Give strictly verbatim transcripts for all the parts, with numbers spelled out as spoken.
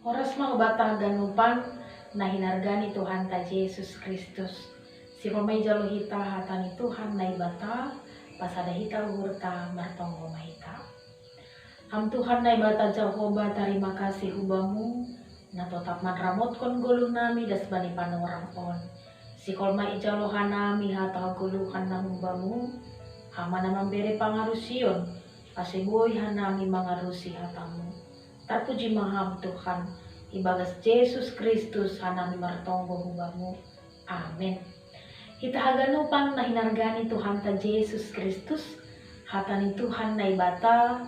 Horas ma hubamu haganupan na hinarga ni Tuhanta Jesus Kristus. Sihol ma ijalo hita hata ni Tuhan Naibata, pasada hita uhurta, martonggo ma hita. Ham Tuhan Naibata Jahowa, tarima kasih hubamu, na totap manramotkon goluh nami das bani panorang on. Sihol ma ijalo hanami hata hagoluhan na humbamu, Ham ma na mambere pangarusion, ase boi hanami mangarusi hatamu. Tarpuji ma Ham Tuhan, ibagas Jesus Kristus hanami martonggo hubamu. Amen. Hita haganupan na hinarga ni Tuhanta Jesus Kristus, hata ni Tuhan Naibata,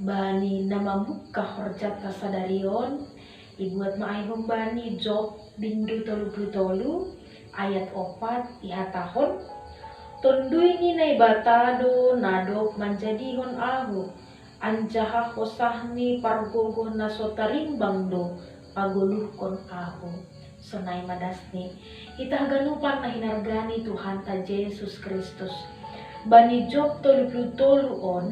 bani na mambuka horjanta sadari on, ibuat ma ai humbani Job bindu tolu puluh tolu, ayat opat, ihatahon: Tondui ni Naibata do na dob manjadihon ahu, anjaha hosah ni pargogoh na so tarimbang do pagoluhkon ahu. Sonai ma dasni. Hita haganupan na hinarga ni Tuhanta Jesus Kristus, bani Job tolu puluh tolu on,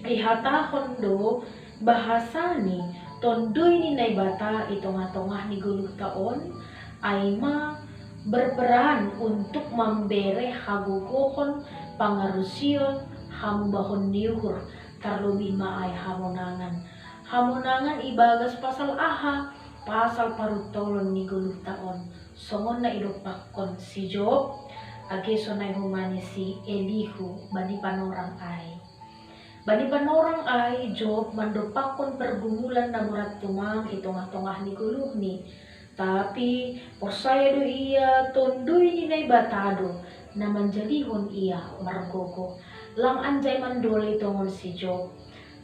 ihatahon do bahasani Tondui ni Naibata i tongah-tongah ni goluhta on, ai ma berperan untuk mambere hagogohon, pangarusion, hamumbahon ni uhur, tarlobih ma ai hamonangan. Hamonangan ibagas pasal aha? Pasal paruntolon ni goluhta on, songon na idompakkon si Job, age sonai humbani si Elihu bani panorang ai. Bani panorang ai, Job mandompakkon pergumulan na borat tumang i tongah-tongah ni goluhni. Tapi porsaya do ia Tondui ni Naibata do na manjadihon ia margogoh. Lang anjai mandolai tongon si Job.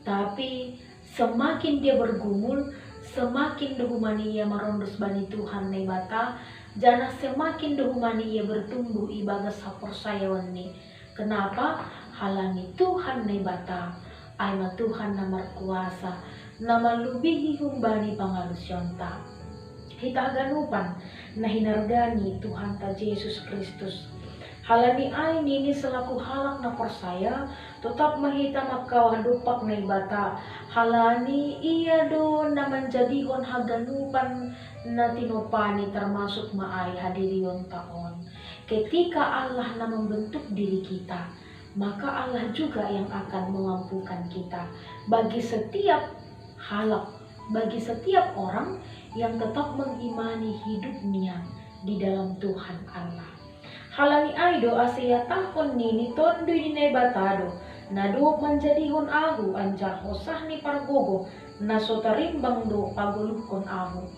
Tapi semakin dia bergumul, semakin do humbani ia marondos bani Tuhan Naibata, janah semakin do humbani ia bertumbuh ibagas haporsayaonni. Kenapa? Halani Tuhan Naibata, ai ma Tuhan na markuasa, na malubihi humbani pangarusionta. Hita haganupan na hinarga ni Tuhanta Jesus Kristus. Halani ai nini selaku halak na porsaya, totap ma hita mangkawah dompak Naibata, halani Ia do na manjadihon haganupan na tinompaNi, termasuk ma ai hadirionta on. Ketika Allah na membentuk diri kita, maka Allah juga yang akan memampukan kita. Bagi setiap halak, bagi setiap orang yang tetap mengimani hidupnya di dalam Tuhan Allah. Halani ai do ase ihatahon nini Tondui ni Naibata do na dob manjadihon ahu, anjaha hosah ni pargogoh na so tarimbang do pagoluhkon ahu.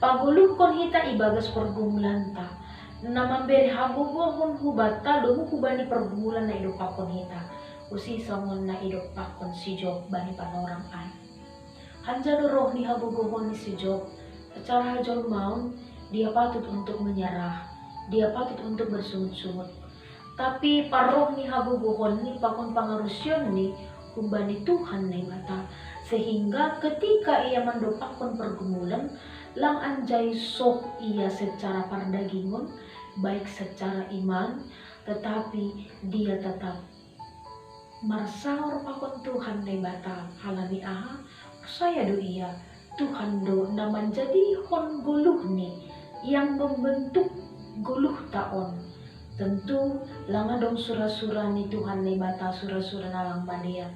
Pagoluhkon hita ibagas pergumulanta, na mambere hagogohon hubanta domu hubani pergumulan na idompakkon hita, usi songon na idompakkon si Job bani panorang ai. Hanjalo roh ni hagogohon ni si Job, secara hajolmaon dia patut untuk menyerah, dia patut untuk bersungut-sungut. Tapi parroh ni hagogohonni pakon pangarusionni humbani Tuhan Naibata, sehingga ketika ia mandompakkon pergumulan, lang anjai soh ia secara pardagingon, baik secara iman, tetapi dia tetap marsaor pakon Tuhan Naibata. Halani aha? Porsaya do ia, Tuhan do na manjadihon goluhni, yang membentuk goluhta on. Tentu lang adong sura-sura ni Tuhan Naibata, sura-sura na lang madear,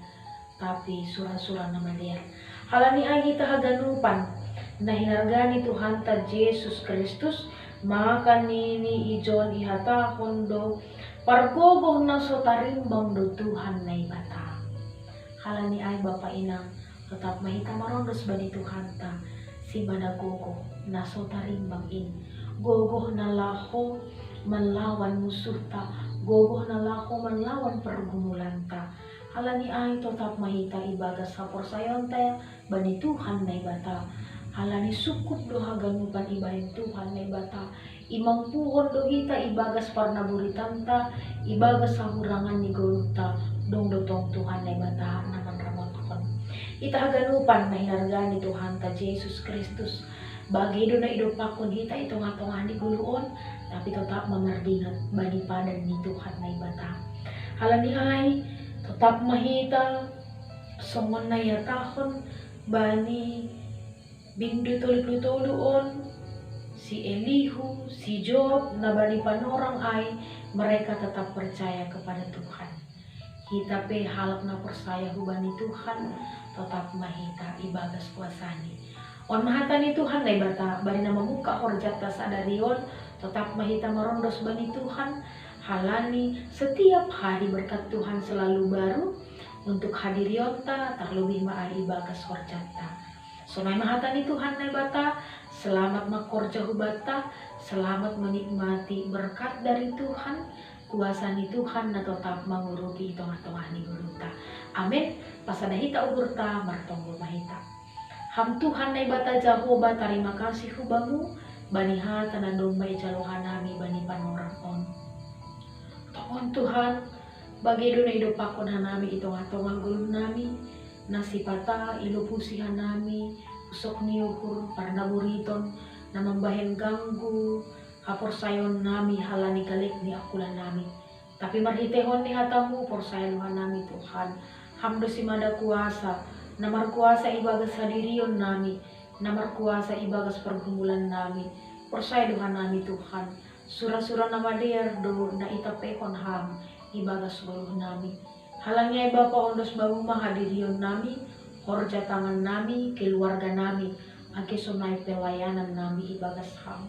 tapi sura-sura na madear. Halani ai hita haganupan na hinarga ni Tuhanta Jesus Kristus, maka nini ijon ihatahon do, pargogoh na so tarimbang do Tuhan Naibata. Halani ai bapa inang, totap ma hita marondos bani Tuhanta, simada gogoh na so tarimbang in, gogoh na laho manlawan musuhta, gogoh na laho manlawan pergumulanta. Halani ai totap ma hita ibagas haporsayaonta bani Tuhan Naibata. Halani sungkup do haganupan ibahen Tuhan Naibata, imampuhon do hita ibagas parnaburitanta, ibagas hahurangan ni goluhta, dong do tong Tuhan Naibata na manramotkon. Hita haganupan na hinarga ni Tuhanta Jesus Kristus, bage do na idompakkon hita i tongah-tongah ni goluh on, tapi totap ma mardingat bani padan ni Tuhan Naibata. Halani ai, totap ma hita songon na ihatahon bani Bindu tolu puluh tolu on, si Elihu, si Job, na bani panorang ai, mereka tetap percaya kepada Tuhan. Hita pe halak na percaya hubani Tuhan, tetap ma hita ibagas kuasa-Ni. On ma hata ni Tuhan Naibata, bani na mamuka horjanta sadari on, tetap ma hita marondos bani Tuhan, halani setiap hari berkat Tuhan selalu baru untuk hadirionta, tarlobih ma ai ibagas horjanta. Sonai ma hata ni Tuhan Naibata, selamat ma horja hubanta, selamat menikmati berkat dari Tuhan, kuasa ni Tuhan na tetap mangurupi i tongah-tongah ni ngolunta. Amen. Pasada hita uhurta, martonggo ma hita. Ham Tuhan Naibata Jahowa, tarima kasih hu Bamu, bani hata na domma ijalo hanami bani panorang on. Tongon Tuhan, bage do na idompakkon hanami i tongah-tongah ngolunami, na sipata ilopusi hanami usok ni uhur, parnaboriton, na mambahen ganggu haporsayaonnami halani galek ni angkulanami. Tapi marhiteihon ni hata-Mu, porsaya do hanami Tuhan, Ham do simada kuasa, na markuasa ibagas hadirionnami, na markuasa ibagas pargumulannami. Porsaya do hanami Tuhan, sura-sura na madear do na itampehon Ham ibagas ngolunami. Halani ai Bapa, ondos Bamu ma hadirionnami, horja tangannami, keluarganami, age sonai pelayanannami ibagas Ham.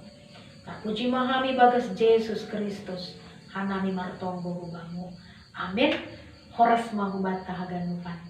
Tarpuji ma Ham ibagas Jesus Kristus, hanami martonggo hu Bamu. Amen. Horas ma hubanta haganupan.